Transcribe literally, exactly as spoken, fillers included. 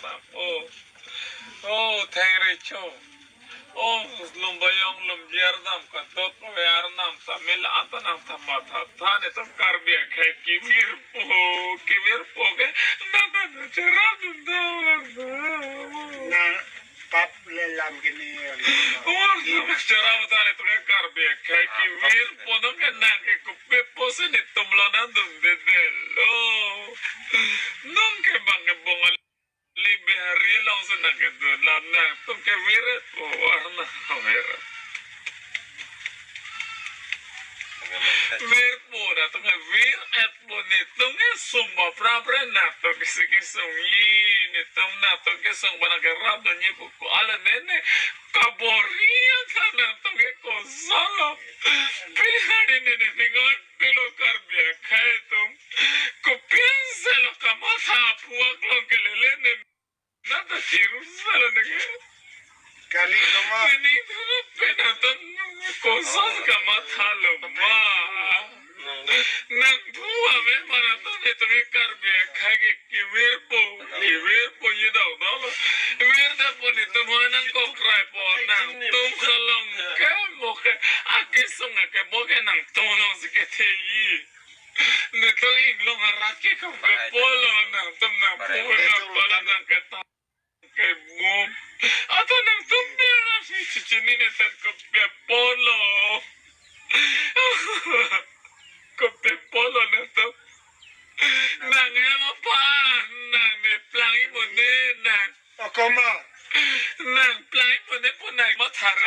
Oh, oh, thengri cho. Oh, lum bayong lum jer dam kadot ko yar nam tamil ata nang thamatha than itum Karbi akhei kevirpo, kevirpo ke nang ta cherap dun do. Nang pap le lam kini. Oh, nang cherap than itum ke Karbi akhei kevirpo nang ke nang ke kopi pusi netum lo nang dundedetlo. Nang ke bang ke bongal li Bihari alongsi nang kedun la nangtum ke virpo, arnam vir. Virpo, nangtum ke vir-etpo, netum ke sumba prapra nangtum ke si kesung-i, netum nangtum kesung ba nang kerap dunji pu ko ala nene kabor-i anta nangtum ke kosonlo. Pini hari nene ningon pilo Karbi akhei atum. Kopi-ansi lo kamatha aphuak long kelele ne. Nang ta chiru salo neke. Kali lo ma. Nini tu pe nangtum koson kamatha lo ma. Nang bu ave ma nangtum netum ke Karbi akhei ke kevirpo. Kevirpo ye dau dau lo. Virdepo netum ho nang kokrai po nangtum along ke mo ke akesung akebo ke nangtum alongsi ketheji. Netum inglong arat ke kam ke polo nangtum nang pu nang polo nang keta kebom. Ata nangtum biar nang si chichini netum ke polo. Ke polo nangtum. Nang ema pa nang ne plang imone nang. Akoma. Nang plang imone po nang mathari